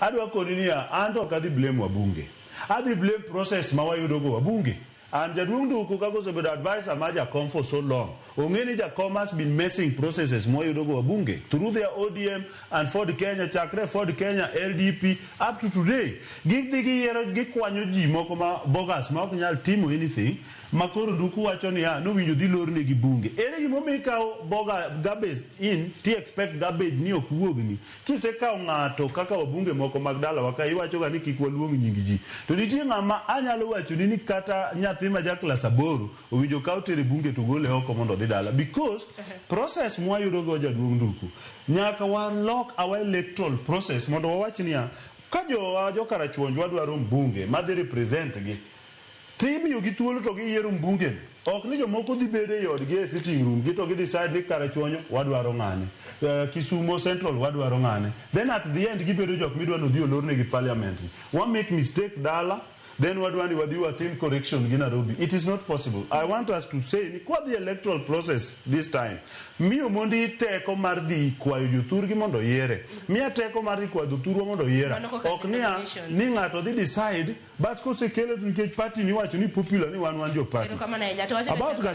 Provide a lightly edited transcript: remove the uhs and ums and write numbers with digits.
Adwa koni niya, an to ok adhi blame wabunge. Adhi blame process ma wayudo go wabunge. And jaduong' Nduku kaka osebedo advisor mar Jakom for so long, ong'e ni Jakom has been messing processes mwayudo go wabunge through their ODM and Ford Kenya, chakre Ford Kenya, LDP up to today. Gidhi giyiero gikwanyo ji moko ma bogus ma ok nyal timo anything ma koro Nduku wacho niya nowinjo dhi lornegi bunge. Ere gimomiyo ikawo boga garbage in ti expect garbage ni ok wuogni? Kisekawo ng'ato kaka wabunge moko mag dalawa ka iwacho ga ni kik waluong nying ji. To nitie ng'ama anyalo wachoni ni kata nyathi ma ja klas 8 owinjo kaw tere bunge to gole oko mondo odhi dala. Because process mwayudo go jaduong' Nduku, nyaka walok our electoral process mondo wawach niya, ka jowa jo Karachuonj wadwaro mbunge madhi represent gi, timiyogi thuolo to giyiero mbunge. Ok ni jomoko dhi bedo e odgi e sitting room gi to gi decide ni Karachuonyo wadwaro ng'ane. Kisumo Central wadwaro ng'ane. Then at the end gibedo jok midwa ni odhi olornegi parliament ni. Wa make mistake dala, then wadwa ni wadhi watim correction gi Nairobi. It is not possible. I want us to say ni kwadhi electoral process this time, miyo mondi teko mar dhi kwayo jothurgi mondo oyiere. Miya teko mar dhi kwayo jothurwa mondo oyiera. Mano koka Ok niya nominations. ni ng'ato dhi decide but kosekele to nikech party ni iwacho ni popular ni wan wan jo party. Erokamano ahinya. To wach About Gachagua.